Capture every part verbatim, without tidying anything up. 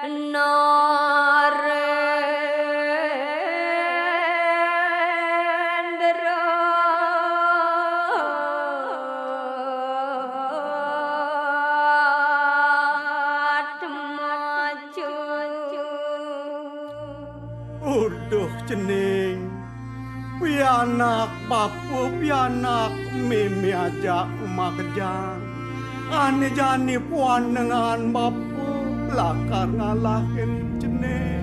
Narendra Atmaja. Uduh, cening. Pianak bapa, pianak mémé ajak makejang. Ané jani puanengan bapa lakar ngalahin cening.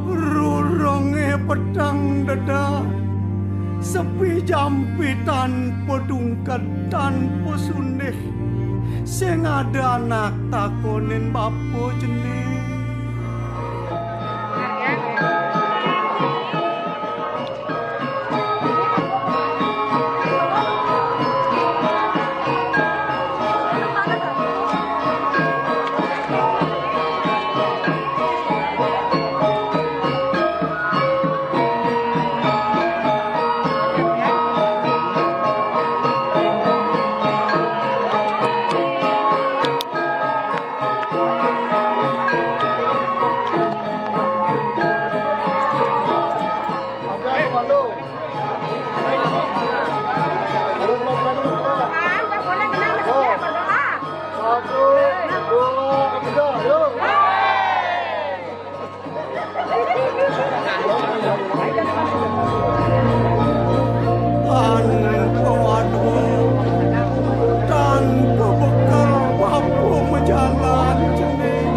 Rurungé peteng dedak, sepi jampi tanpa tungked, tanpa sundih. Sing ada anak takonin bapa cening. Satu, dua, tiga, yuk. Tanpa aduh, tanpa bekal, bapa majalan cening.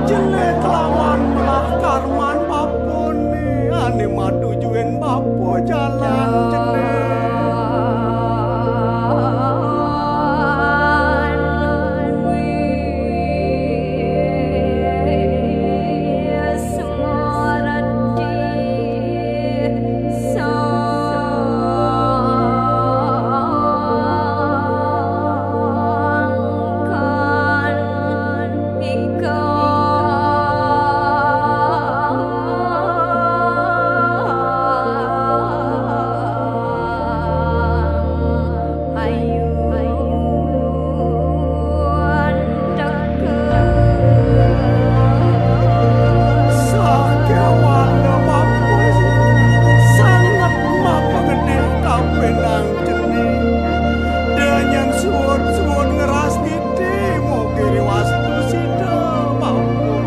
Jelé kelawan melah karman bapa né, ané matujuin bapa jalan cening. Sakéwala bapa sanget mapangedih kapining cening. Danyang suud-suud ngeras niti, mogi riwastu sida bapa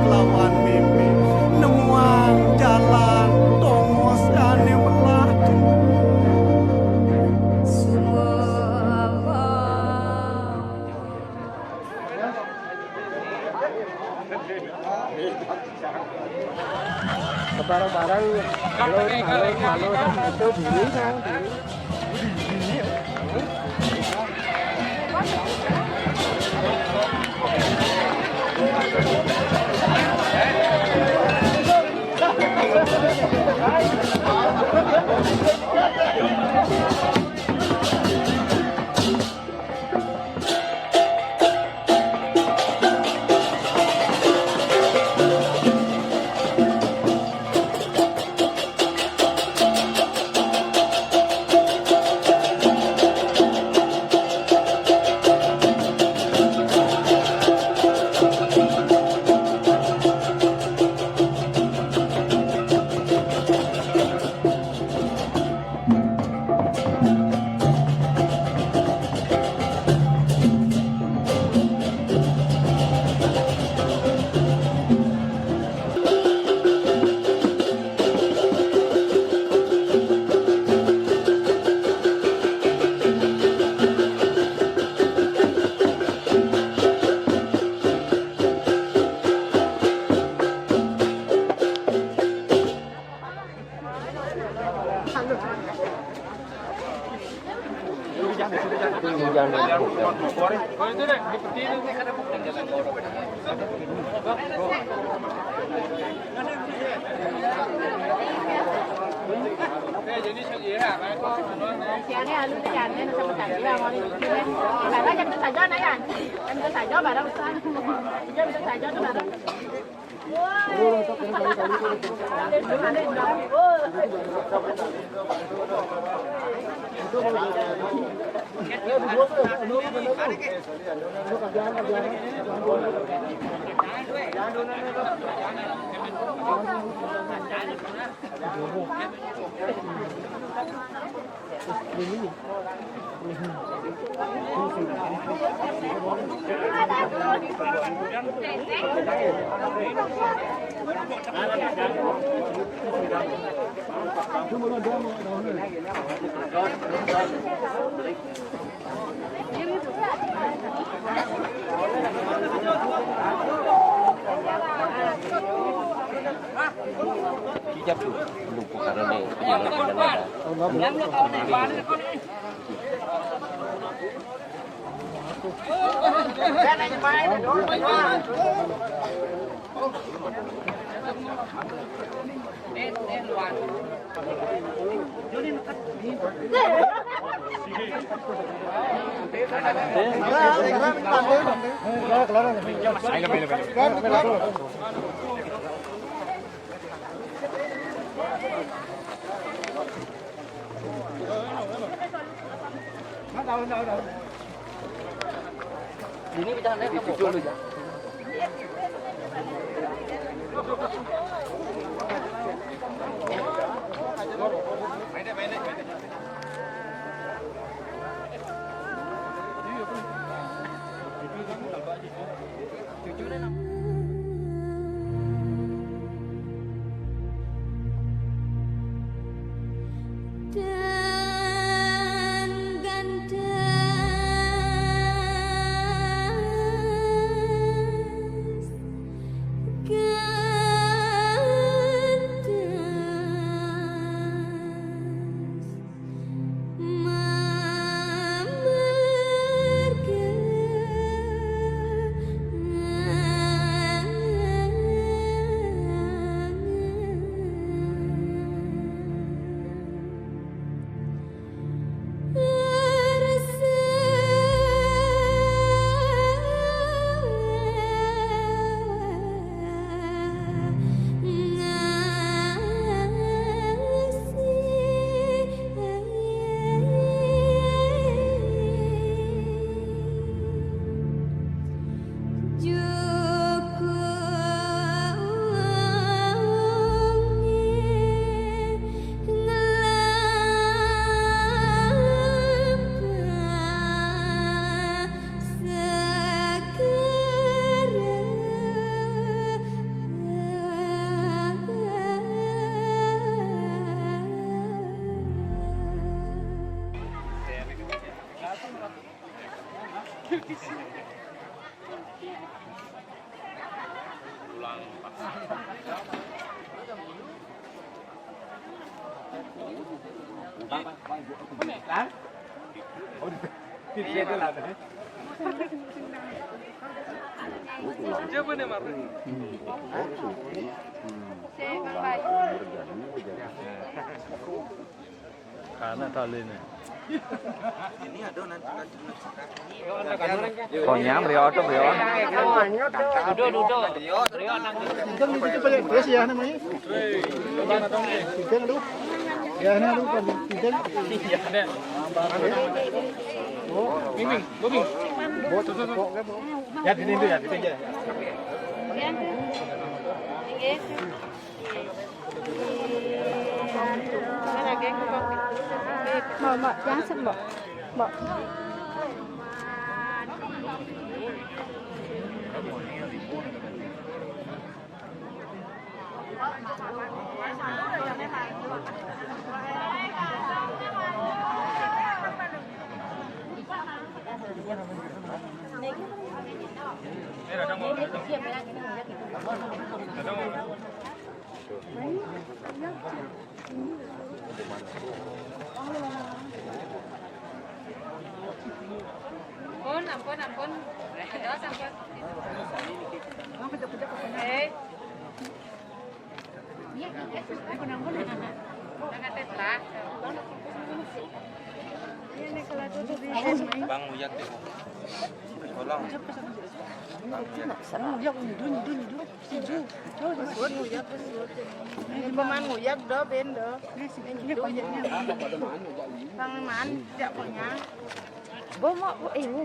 kelawan mémé nemuang jalan tongos ané melah cening. Bareng-bareng, halo, halo, halo, itu dulu, Kang, dulu. Kijab tu, lupa karena ni, dia nak kena ada. Ini kita naik ke pokok. Karena tali ini. Konyam, Rio, tuh, Rio. Duduk, duduk. Rio, nang. Terus ya namanya. Tiga, aduh. Ya, ini aduh, tiga. Miming, Miming. Ya, di sini ya, di sini ya. Mbok, Mbok, jangan sih, Mbok. Mbok. Ampun, ampun, ampun. Ampun. Bang Uyak deh. Tolong. Bang Uyak. Bang Uyak, nyidu, nyidu, nyidu. Nyidu. Ini paman Uyak dah, ben dah. Ini nyidu aja. Bang Man, jak punya. Bo mau, eh, bo.